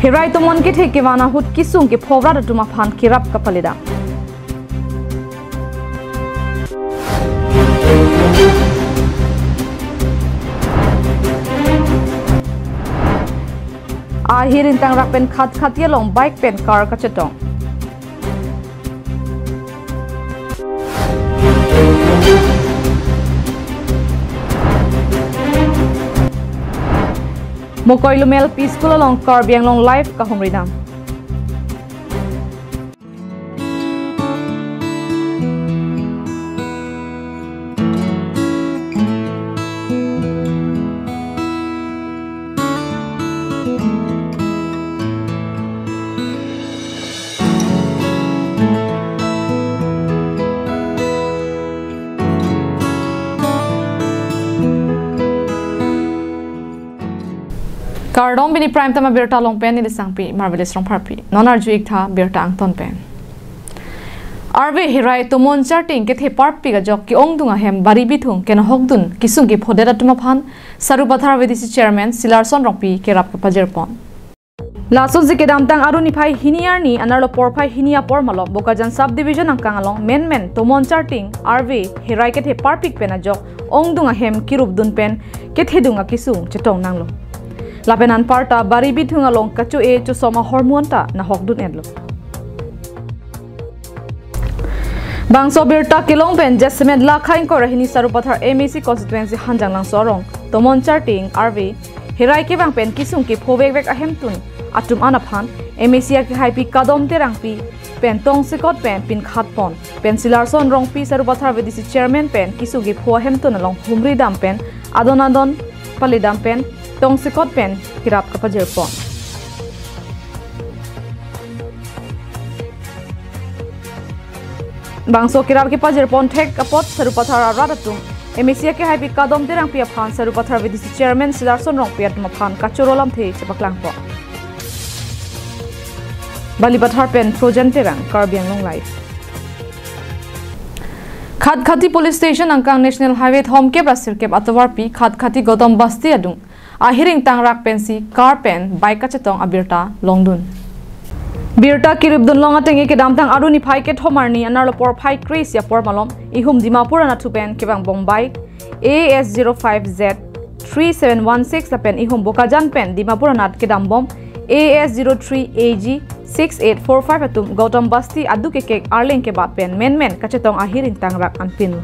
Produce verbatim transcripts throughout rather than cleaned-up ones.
Herai tomon kethe kevan ahut kesung kepho rat atum aphan kerap kapalidam. Ahir ingtangrak pen Khatkhati along bike pen car kachetong. Mokoilum L P School along Karbi Anglong Live kahumridam. Kardom, pini Prime Time abirta along pen neli Sangpi Marvelous Rongpharpi. Non arju-ik tha birta angton pen. Arve herai tomon charting kethe parpik ajok ke-ongdung ahem bari bithung kenahokdun kesung kephodet atum aphan Sarupathar V D C Chairman Silarson Rongpi kerap kapajirpon. Lasonsi kedamtang Aru niphai hini arni anerlo porphai hini apor malom Bokajan Sub Division angkang along menmen tomon charting arve herai kethe parpik pen ajok ongdung ahem kirupdun pen kethedung akesung chetong nanglo. Lapen anparta bari bithung along kacho-e chosom ahormu anta nahokdun-etlo. Bangso birta kelong pen jasemet lakha ingkoi ra hini Sarupathar M A C constituency Hanjanglangso arong tomon charting arve herai kevang pen kesung kepho vekvek ahemtun atum an aphan M A C akehaipi Kadom Terangpi pen tongsekot pen pinkhatpon pen Silarson Rongpi Sarupathar V D C Chairman pen kesung kepho ahemtun along humridam pen adon adon palidam pen tongsekot pen kerap kapajirpon. Bangso kerap kepajirpon thek apot Sarupathar arat atum M A C akehaipi Kadom Terangpi aphan Sarupathar V D C Chairman Silarson Rongpi atum aphan kachoro lamthe chepaklangpon. Balipathar pen Projan Terang, Karbi Anglong Live. Khatkhati Police Station angkang National Highway thomkep ra sirkep atovarpi Khatkhati Gautam Basti adung ahir ingtangrak pensi car pen bike kachetong abirta longdun. Birta kiripdun long ateng kedamtang Aru niphai kethom arni anerlo porphai kre-isi apor malom ihum Dimapur anatthu pen kevangbom bike A S zero five Z three seven one six lapen ihum Bokajan pen Dimapur anat kedambom A S zero three A G six eight four five atum Gautam Basti aduk kekek arleng kebat pen menmen kachetong ahir ingtangrak anpin.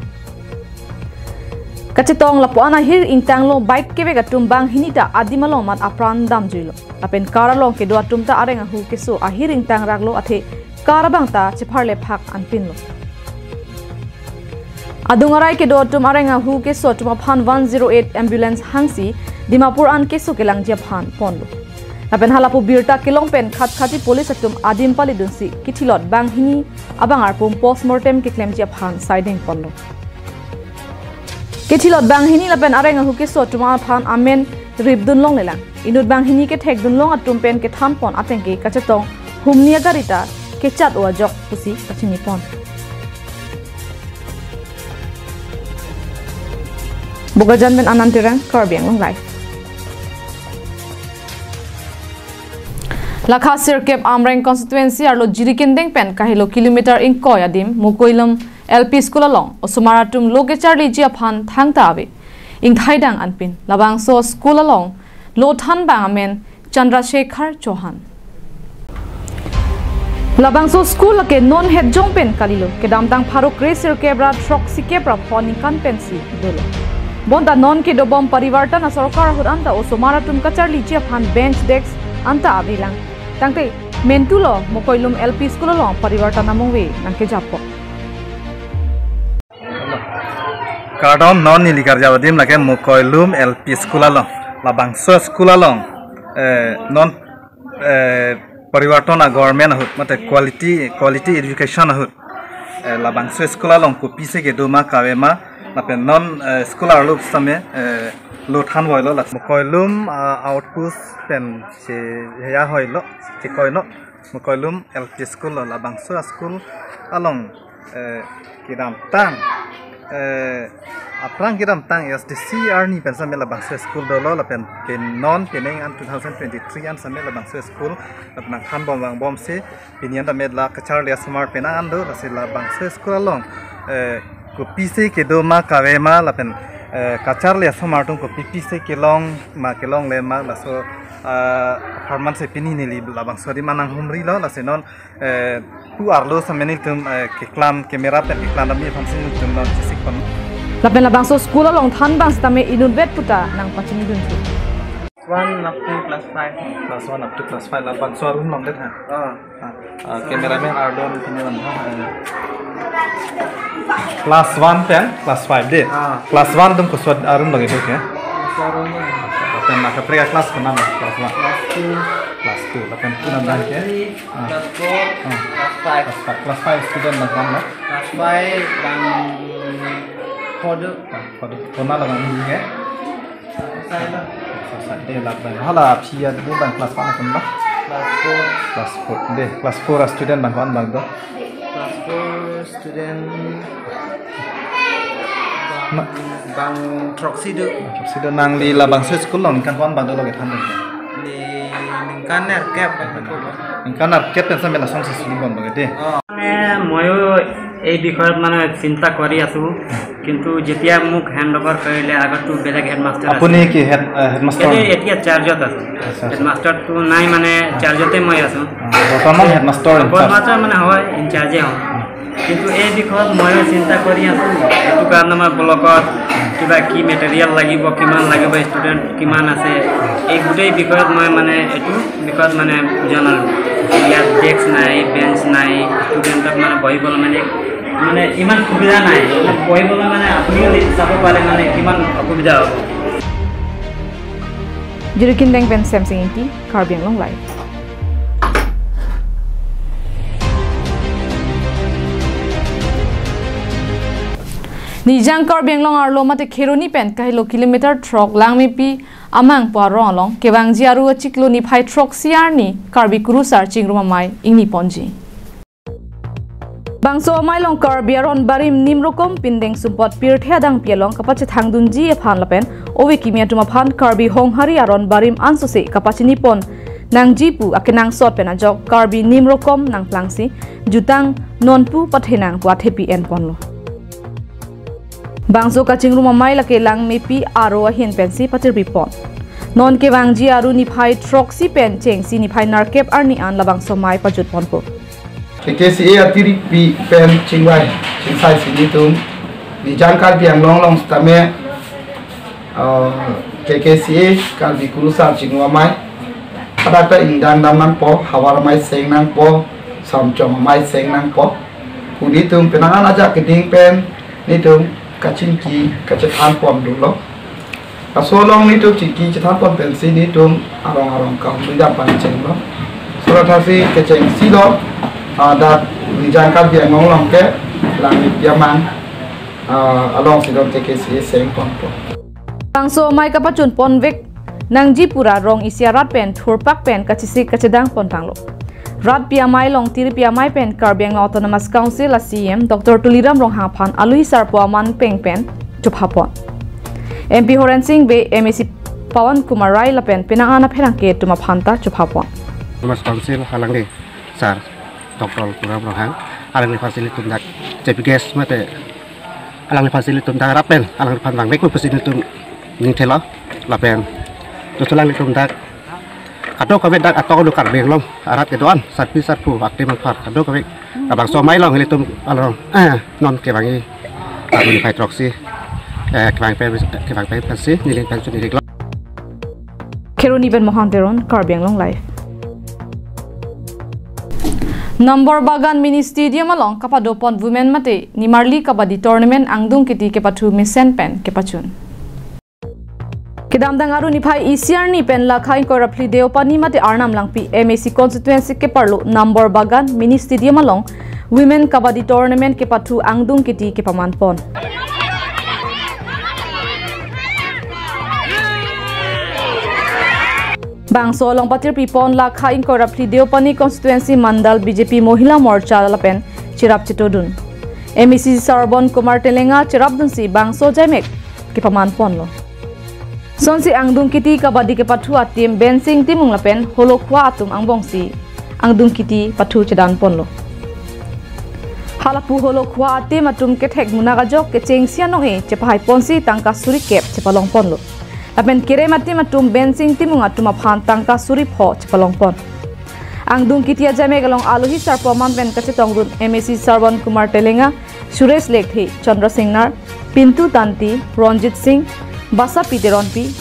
Kachetong lapu-an ahir ingtanglo bike kevek atum banghini ta adim along mat apran damjuilo. Lapen car along kedo atum ta areng ahu keso ahir ingtangraklo athe car abang ta chepharle phak anpinlo. Adung arai kedo atum areng ahu keso atum aphan one zero eight ambulance hangsi Dimapur an keso kelangji aphan ponlo. Lapen halapu birta kelong pen Khatkhati police atum adim palidunsi kithilot banghini abang arpum postmortem keklemji aphan saideng ponlo. Kithilot banghini lapen areng ahu keso atum aphan amen ripdun longlelang. Inut banghini kethekdun long atum pen kethanpon ateng ke kachetong humni agari ta kechat-o ajok pusi kachinipon. Bokajan pen Anand Terang, Karbi Anglong Live. Lakha sirkep Amreng constituency arlo Jirikindeng pen kahelo kilometer ingkoi adim Mokoilum L P school along osomar atum lo kecharliji aphan thangta ave ingthaidang anpin. Labangso school along lo thanbang amen Chandrasekhar Chauhan. Labangso school ke non hetjong pen kalilo, kedamtang pharo kre-sirkep ra throksikep ra pho ningkan pensi dolo. Bonta non kedobom Parivartan asorkar ahut anta osomar atum kacharliji aphan bench desk anta avelang. Tangte mentulo Mokoilum L P school along Parivartan amungve nangkejappo. Kardom, non neli karjap adim lake Mokoilum L P school along. Labangso school along, eh, non, eh, Parivartan a-government ahut, mate quality, quality education ahut. Eh, labangso school along kopisi kedo ma kave ma, lapen non, eh, school arlo same, eh, lo thanvoilo la Mokoilum, ah, outpost pensi heya hoilo, chekoilo. Mokoilum L P school lo labangso school along, eh, kedamtang Eh, aphrang kedamtang S D C arni pen sitame labangso school dolo lapen ke non penang an two thousand twenty-three an sitame labangso school lapen nangthan bom vangbomsi pini an tame la kacharli asomar penang an do, lasi labangso school along, eh, kopisi kedo ma kave ma lapen, eh, kacharli asomar atum kopi pisi kelong ma kelongle ma laso, ah, apharman si pini neli labangso adim an nanghumrilo, lasi non, eh, pu arlo sitame nelitum, eh, keklam camera pen keklam dam aphansi nelitum non chesik pon. Lapen labangso school along than abang sitame inutvet puta nangpachinidun thu. One up to class five. Class one up to class five labangso a-room along det ha. Ah. Ah, ah, cameraman arlo pini wan ha. Eh. Class one pen class five de. Ah. Class one atum koson a-room lagi do ke? Class one. Lapen nangkaprek a-class konat? Class one. Class two. Class two. Lapen konat abang ke? Ah. Class four, ah. Class five. Class five. Class five student abang konat? Class five abang four do. Ah, four do. Konat abang ini ke? Sai lo. Sai, sai. De lapen hala aphi a-, de abang class one atum lo? Class four. Class four. De, class four a-student abang ko-an abang do? Class four student abang, na- abang throksi do. Throksi do. Nangli labangso school along ningkan ko-an abang dolo kethan dun? Neli ningkan nerkep abang dolo. Ningkan nerkep pen sitame lasonsi choli bom abang de. Oh. মানে ময়ো এই বিষয়ত মানে চিন্তা কৰি আছো, কিন্তু যেতিয়া মোক হেণ্ড অভাৰ কৰিলে, আগততো বেলেগ হেডমাষ্টাৰ আপুনি আছিল। কি হেড, আহ, হেডমাষ্টাৰ? এতিয়া, এতিয়া চাৰ্জত আছো। আচ্ছা, আচ্ছা। হেডমাষ্টাৰটো নাই, মানে চাৰ্জতে মই আছো। অ, বৰ্তমান হেডমাষ্টাৰ ইনচাৰ্জ। বৰ্তমান মানে হয়, ইনচাৰ্জে হওঁ। কিন্তু এই বিষয়ত ময়ো চিন্তা কৰি আছো। এইটো কাৰণে মই ব্লকত কিবা কি মেটেৰিয়েল লাগিব, কিমান লাগিব, ষ্টুডেণ্ট কিমান আছে, এই গোটেই বিষয়ত মই মানে এইটো বিষয়ত মানে জনালো। ইয়াত ডেস্ক নাই, বেঞ্চ নাই, ষ্টুডেণ্টক মানে বহিবলৈ মানে, মানে ইমান সুবিধা নাই, মানে বহিবলৈ মানে আপুনি যদি চাব পাৰে মানে কিমান অসুবিধা হ'ব। Jirikin Deng pen Semsing Ingti, Karbi Anglong Live. Nijang Karbi Anglong arlo mate Kheroni pen kahelo kilometer throk Langmepi amang pu arong along kevangji aru achiklo niphai throksi arni Karbi Kurusar Chingrum Amei ingni ponji. Bangso amei along Karbi aron barim nim rokom pindeng sumpot pirthe adangpi along kapachethang dunji aphan lapen ove kimi atum aphan Karbi Honghari aron barim ansose kapachini pon nangji pu akenangsot pen ajok Karbi nim rokom nangplangsi jutang nonpu pathenang pu athepi en ponlo. Bangso kachingrum amei lake Langmepi aro ahin pensi patirpi pon. Non kevangji aru niphai throksi pen chengsi niphai nerkep arni an labangso amei pajut ponpo. K K C A atirpi pen chingvai chingsai si nelitum Nijang Karbi Anglong along sitame, uh, K K C A Karbi Kurusar Chingrum Amei hadak ta ingdang dam nangpo, havar amei seng nangpo, samchom amei seng nangpo. Pu nelitum penang an ajak keding pen nelitum kachingki kachethan pon dolo. Laso along nelitum chingki chethan pon pensi nelitum arong arong kahumri dam pangchenglo. Sora thasi kechengsi lo, ah, dak Nijang Karbi Anglong along ke Langmepi amang, ah, alongsi don K K C A seng ponpo. Bangso amei kapachun ponvek nangji pu ra rong isi arat pen thurpak pen kachesik kachedang pontanglo. Rat pi amei along tirpi amei pen Karbi Anglong Autonomous Council a C E M Doctor Tuliram Ronghang aphan alui sarpo aman peng pen chopha pon. M P Horen Sing Bey, M A C Pawan Kumar Rai lapen penang an apherangke atum aphan ta chopha pon. Autonomous Council alangli sar Doctor Tuliram Ronghang alangliphan si nelitum dak chief guest mate alangliphan si nelitum dak rat pen alangliphan vangvek pusi nelitum ning thelo lapen tutulang nelitum dak kadokave dak atok do Karbi Anglong arat kedo-an sarpi sarpo aktim apar kadokave labangso amei along nelitum along, eh, non kevangji aru niphai throksi, eh, kevang pen, kevang pen pensi neli pen chun neli lo. Kheroni pen Mohan Teron, Karbi Anglong Live. Nambor Bagan Mini Stadium along kapado pon women mate nimarli kabaddi tournament angdung kiti kepathu mesen pen kepachun. Kedamtang aru niphai isi arni pen lakha ingkoi ra phli Deopani mate Arnam Langpi M A C constituency keparlo Nambor Bagan Mini Stadium along Women Kabaddi Tournament kepathu angdung kiti kepaman pon. Bangso along patirpi pon lakha ingkoi ra phli Deopani constituency mandal B J P Mohila Morcha lapen cherap chetodun. M A C Sarbon Kumar Telenga cherapdunsi bangso ajaimek kepaman ponlo. Sonsi angdung kiti kabaddi kepathu a-team Bensing Timung lapen Holokhua atum angbongsi angdung kiti pathu chedan ponlo. Halapu Holokhua a-team atum kethek munak ajok kechengsi anong-e chepahai ponsi tangka suri kep chepalong ponlo. Lapen kerem a-team atum Bensing Timung atum aphan tangka suri pho chepalong pon. Angdung kiti ajaimek along alohi sarpo aman pen kachetongdun M A C Sarbon Kumar Telenga, Suresh Lekthe, Chandra Singnar, Pintu Tanti, Ronjit Singh, Basapi Teronpi,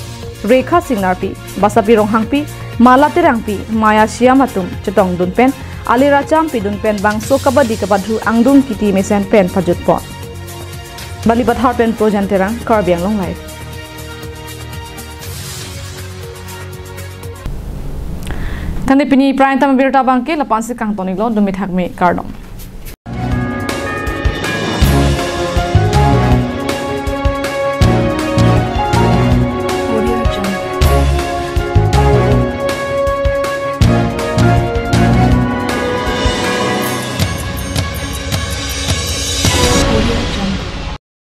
Rekha Singnarpi, Basapi Ronghangpi, Mala Terangpi, Maya Shyam atum chetongdun pen, ali racham pidun pen bangso kabaddi kepathu angdung kiti mesen pen pajut pon. Balipathar pen Projan Terang, Karbi Anglong Live. Tangte pini prime time abirta abangke la-ansi kangton-iklo, dumi thakmi kardom.